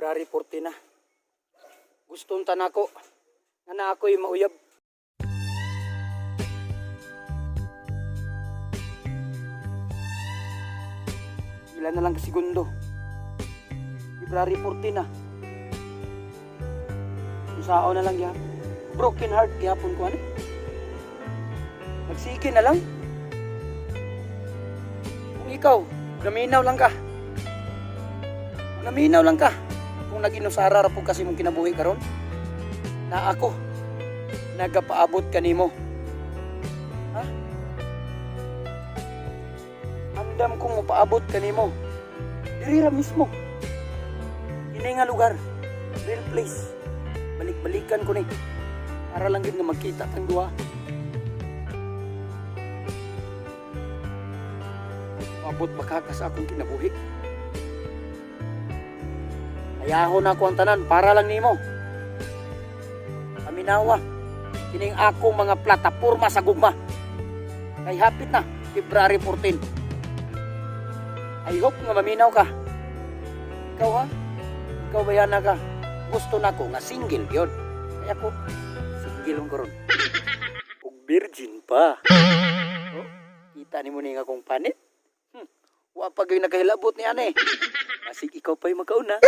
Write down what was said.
February 14 na. Gustong tanako nga na ako'y mauyab. Ilan na lang ka segundo. February 14 na. Usao na lang gihapon. Broken heart gihapon ko ano. Magsige na lang. Kung ikaw, gaminaw lang ka. Naminaw lang ka. Kung naginusara ra po kasi mong kinabuhi karon, na ako nagapaabot kanimo. Ha? Andam kong mopaabot kanimo. Diri ra mismo. Kini nga lugar, real place. Balik-balikan ko ni. Para lang gid nga magkita tang duha. Paabot ba ka sa akong kinabuhi? Ayahon ako ang tanan para lang nimo. Paminawa. Kining akong mga plataporma sa gugma. Kay hapit na, February 14. I hope nga maminaw ka. Ikaw ha? Ikaw bayana ka. Gusto na ko nga single yun. Kaya ko, single ko ron. Ug virgin pa. Oh, kita nimo ni nga akong panit. Wa pa gyud nagahilabot ni ane. Basig ikaw pa'y makauna.